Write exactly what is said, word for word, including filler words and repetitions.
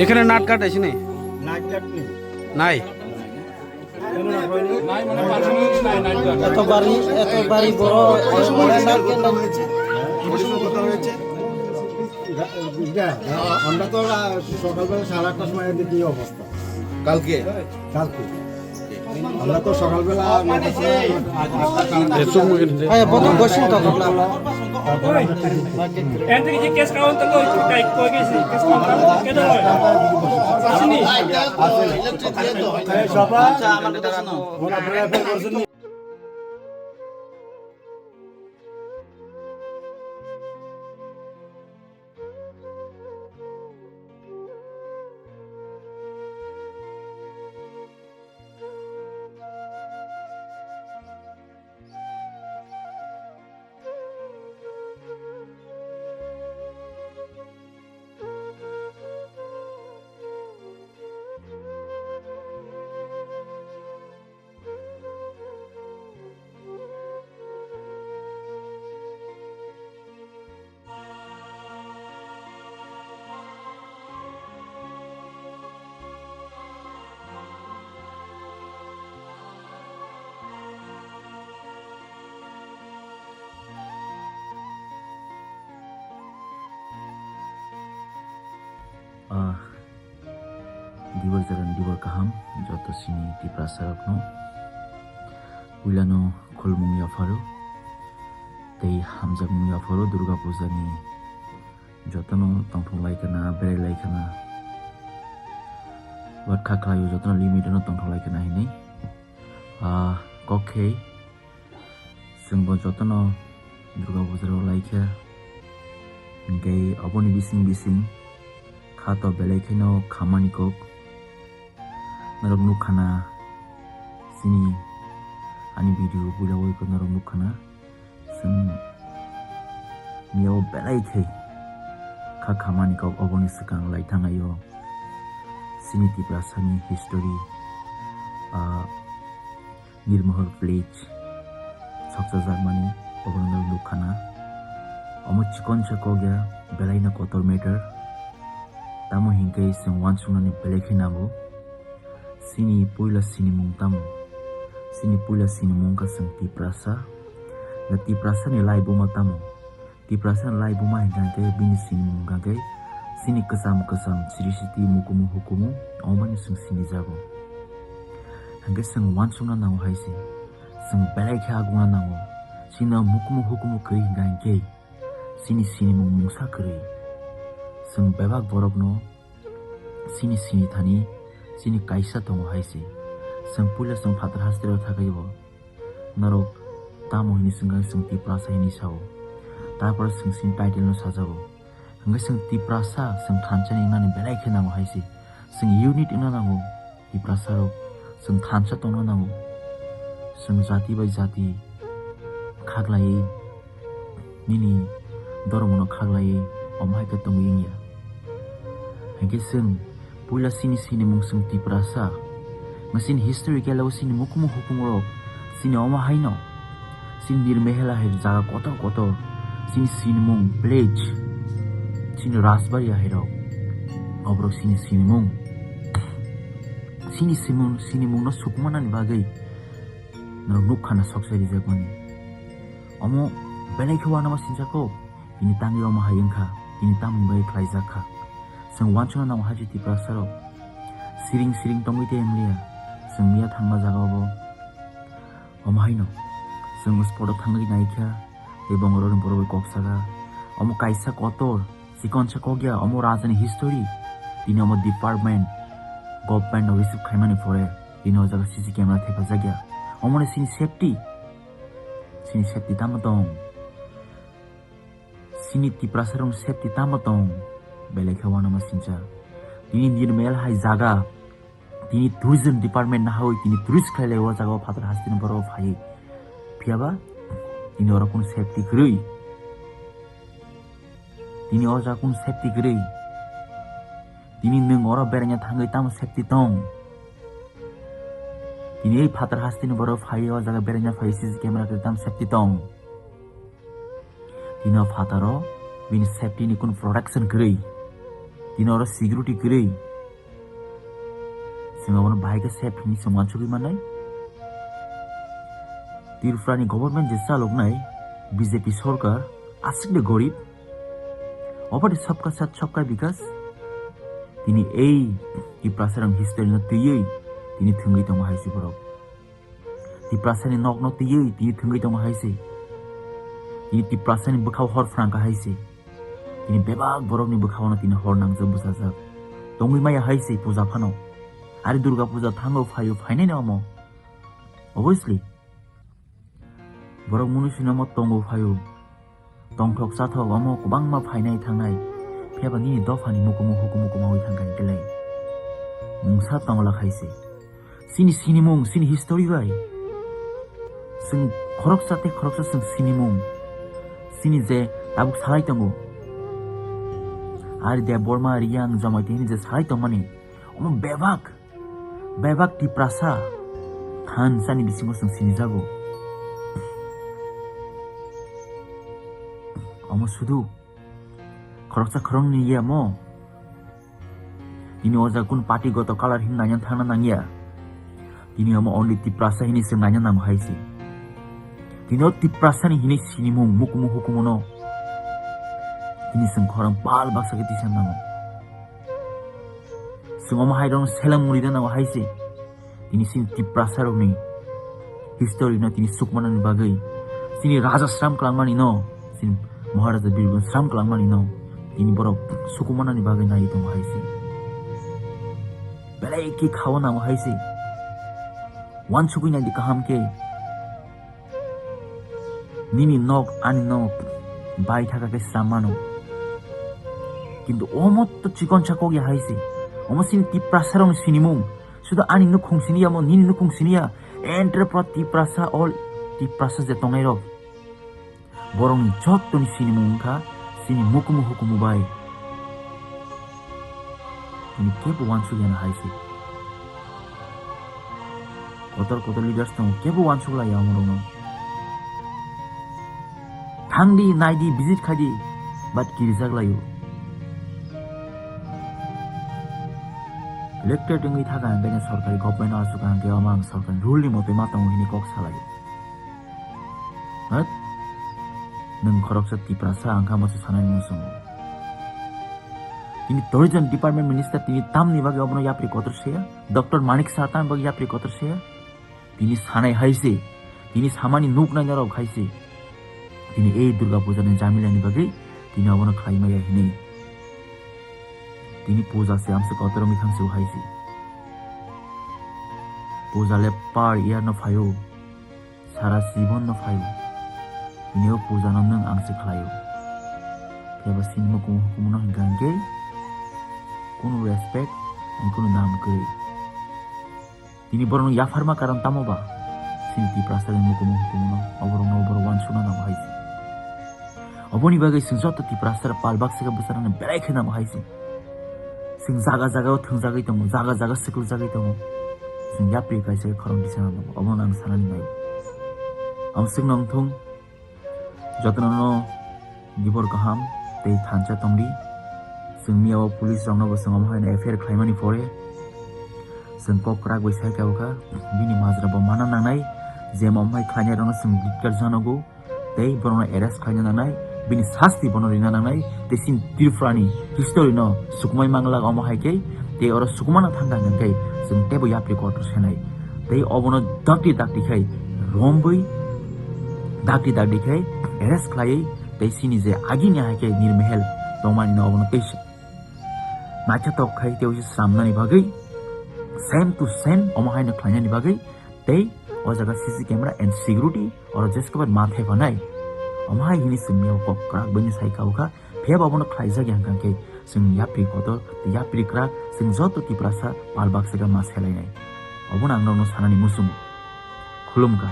এখানে নাট কাট আছে নি? নাই। এত বাড়ি, এত বাড়ি বড়, আমরা তো, আহ, সকালবেলা সাড়ে আটটার সময় এদিকে এই অবস্থা। কালকে? কালকে। আমরা তো সকালবেলা নয়টার সময়, আটটা সাড়ে আটটা। হ্যাঁ, প্রথম বসুন তখন না। তারপরে আমরা ঠিক করছি। এই সভা, ওরা প্রায় প্রায় বলছেন। Ah, Dibor jaran dibor kaham, joto chini Tiprasa rokno. Puilano khulumung yapharo, tei hamjakmung yapharo Durga Puja ni. Jotono tongthok lai khna, berai lai khna. Wat kha khlaio jotono limit no tongthok lai khna hinwi. Ah, kok khe Chwng bo jotono Durga Puja rok lai kha, hinkhe oboni bising bising kha to belai kheno khamani kok norok nukha na, chini ani video puila o norok nukha na, chwng miyao belai khe kha khamani kok oboni swkang lai thangnaio chini Tiprasani history, ah, Nirmohor village sokchajak mani oborok nukha na. Omo chikon sa kok ya, belai no kotor matter. Tamo hinkhe chwng uansuknani belai khe nango. Chini puila sinimung tamo? Chini puila sinimung wngkha chwng Tiprasa. Na Tiprasani laibuma tamo? Tiprasa ni laibuma hinkha khe bini sinimung hinkha khe chini kwcham kwcham siri siti mukumu hukumu, omani chwng sinijago. Hinkhe chwng uansukna nango hai se, chwng belai khe agungna nango. Chini mukumu hukumu kwrwi hinkha hinkhe chini sinimung mungsa kwrwi. Chwng bebak borokno chini sini thani chini kaisa tongo hai se. Chwng puila chwng phatar hasteo thagwi bo norok tamo hini swngkha chwng Tiprasa hini sao. Tarpore chwng chini title no sajago. Hwnkhe chwng Tiprasa chwng thansa ni wngnani belai khe nango hai se. Chwng unit wngna nango Tiprasa rok. Chwng thansa tongna nango. Chwng jati bai jati khaklaiwi nini dhormono khaklaiwi omo hai khe tongwi wngya. Hinkhe chwng puila chini sinimung chwng Tiprasa. Chini historical o chini mukumu hukumu rok chini omo haino chini Nirmehela hai jaga kotor kotor chini sinimung village, chini Rajbari hai rok, oborok chini sinimung, chini simung sinimung no sukmanani bagwi norok nukha na soksa rijakmani. Omo belai khe uanama sinjak kok, tini tangwi omo hai wngkha, tini tamoni bagwi khlaijak kha. Chwng uansukna nango hai se Tiprasa rok. Siring siring tongwi tei wngliya, chwng miya thangma jaga o bo. Omo haino chwng spot o thangwi naikha, tei bo oro ni borok bai kok saka. Omo kaisa kotor, chikon sa kok ya, omo raja ni history. Tini omo department, government no receive khaimani pore, tini o jaga C C camera thepajak ya. Omo ni chini safety, chini safety tamo tong? Chini Tiprasa rok safety tamo tong? Belai khe uanama sincha. Tini Nirmehela hai jaga, tini tourism department nahawi tini tourist khlai lai o jaga o phatar hasteni borok phaiwi. Phiyaba Tini oro kunu safety kwrwi. Tini o jaga kunu safety kwrwi. Tini nwng oro beraina thangwi tamo safety tong? Tini ei phatar hasteni borok phai o jaga beraina phai C C camera kwrwi tamo safety tong? Tini o phataro bini safety ni kunu protection kwrwi. Tini oro security kwrwi. Chwng abono bahai khe safe hinwi chwng uansugwi mannai. Tripura ni government je chaloknai B J P sorkar aswk de gorib. Oboni sabka sath sabka bikas. Tini ei Tiprasa rang history no twiwi tini thwngwi tongo hai se borok. Tiprasani nokno twiwi tini thwngwi tongo hai se. Tini Tiprasani bwkhao hor phrang kha hai se. Tini bebak borokni bwkhaono tini hor nangjak bwsajak. Tongwi maya hai se puja phano. Ari Durga puja thango phaio phainai no omo. Obviously. Borok munusino omo tongo phaio. Tongthok chathok omo kwbangma phainai thangnai, phiyaba nini dophani mukumu hukumu kwmawi thangkha hinkhe le mungsa tongla khaise. Chini sinimung, chini history bai chwng khoroksa tei khoroksa chwng sinimung, chini je tabuk salai tongo, Ari Debbarma, Riyang, Jamaiti hwnwi je salai tongmani, omo bebak. Bebak Tiprasa thansani bisingo chwng sinijago. Omo sudu khoroksa khoroknwi ya mo. Tini o jaga kun party goto colour hin naina thangna nangya. Tini omo only Tiprasa hini chwng naina nango hai se. Tini o Tiprasani hini sinimung mukumu hukumuno tini chwng khorang pal baksa khe tisa nango. Chwng omo hai rokno seleng muri rwna hai se. Tini chini Tiprasa rokni history no tini sukmanani bagwi, chini raja sram kwlangmani no, chini Maharaja Birbo sram kwlangmani no, tini borok sukumanani bagwi nai tongo hai se. Belai khe khawa nango hai se. Wansugwi nai di kaham khe. Nini nok, ani nok bai thaka khe sram mano. Kintu omo to chikonsa kok ya hai se. Omo chini Tiprasa rokni sinimung. Sudu ani nukhung siniya mo, nini nukhung siniya. Entre pura Tiprasa, all Tiprasa je tongnai rok. Borokni jottoni sinimung wngkha chini mukumu hukumu bai. Tini kebo wansuk ya na hai se. Kotor kotor leaders tongo, kebo wansuk lai ya omo rokno. Thangdi, naidi, visit khaidi, but kirijak lai o. Elected wngwi thaka ang khe sorkari government o asuk ang khe omo ang sorkari rule ni mote ma tongo hini kok salai. Hat? Nwng khoroksa Tiprasa ang kha moso sanani muchungo. Tini tourism department minister tini tamni bagwi obono yapri kotor se ya? Doctor Manik Saha tamni bagwi yapri kotor se ya? Tini sanai hai se, tini samani nuk nai norok hai se. Tini ei Durga puja ni jamila ni bagwi tini obono khlai maya hinwi. Tini puja se amsa kotor wngwi thang se hai se. Puja le par year no phaio, sara jibon no phaio. Tini o puja no nwng ang se khlaio. Phiya ba sini mukumu hukumu no hinkha hinkhe kunu respect, kunu dam kwrwi. Tini borokno yapharma karon tamo ba? Chini Tiprasa ni mukumu hukumu no, oborokno oborok wansukna nango hai se. Oboni bagwi chwng joto Tiprasa pal baksa khe bwsarokno belai khe nango hai se. Chwng jaga jaga o thwngjagwi tongo, jaga jaga swklugjagwi tongo. Chwng yapri kaisa khe khorang tisana nango, obono ang sanani nai. Ang swkno wngthung. Jotono no dibor kaham tei thansa tongdi. Chwng miyao police rokno bo chwng omo hai no F I R khlaimani pore chwng kok kwrak bai sai kha bini majra bo mana nangnai, je omo hai khlainai rokno chwng dikar janogo tei borokno arrest khlaina nangnai, bini sasti bono rina nangnai tei chini Tripura ni history no sukumai manglak omo hai khe tei oro sukumana thangkha hwnkhe chwng teibo yapri kotor senai. Tei obono dakti dakti khai romwi, dakti dakti khai arrest khlaiwi, tei chini je agini hai khe Nirmehel tongmani no obono tei se naithotok khai tei se sramnani bagwi same to same omo hai no khlainani bagwi tei o jaga C C camera and security oro jeskobar ma thai phanai. Omo hai hini chwng miyao kok kwrak bai no sai kha o kha. Phiya ba obono khlaijak ya hwnkha khe chwng yapri kotor tei yapri kwrak chwng joto Tiprasa pal baksa khe ma selainai. Obono ang norokno sanani muchungo. Khulumkha.